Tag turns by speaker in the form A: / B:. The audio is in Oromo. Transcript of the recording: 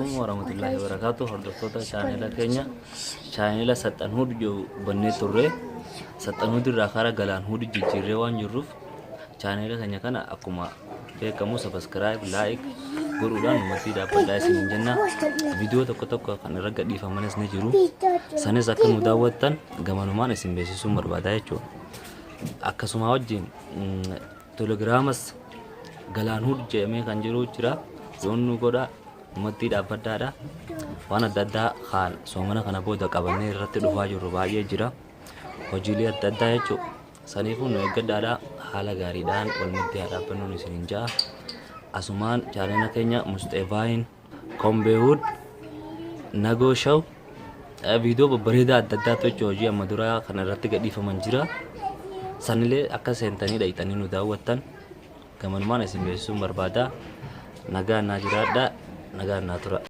A: alaikum warahmatullahi wabarakatuh. Hordoftoota chaanela keenya, chaanela Saxxan Huud jedhu bannee turre, Saxxan Huud irraa karaa Galaan Huud jijjiirree waan jirruuf, chaanela keenya kana akkuma beekamu subscribe, like godhuudhaan uummatii dhaabbadhaa isiniin jenna. Viidiyoo tokko tokko kan irra gadhiifamanis ni jiru. Sanis akka nu daawwattan gamanumaan isin beeksisuun barbaada jechuudha. Akkasuma wajjin telegiraamas Galaan Huud jedhamee kan jiru jira. Yoon nu godha, uummattii dhaabbadhaadha. Waan adda addaa kaan soomana kana booda qabannee irratti dhufaa jirru baay'ee jira. Hojiilee adda addaa jechuudha. Saniifuu nu eeggadhaadha. Haala gaariidhaan wal maddii haa dhaabbannuun isiniin ja'a. Asumaan chaalina keenya Musxeevaayin Kombeehuud Nagoo Shaw viidiyoo babbareedaa adda addaatu jechuudha, hojii amma duraa kan irratti gadhiifaman jira. Sanillee akka seentanii dhayxanii nu daawwattan gamanumaan isin beeksisuun barbaada. Nagaan naa jiraadha. Nagaan naa tura.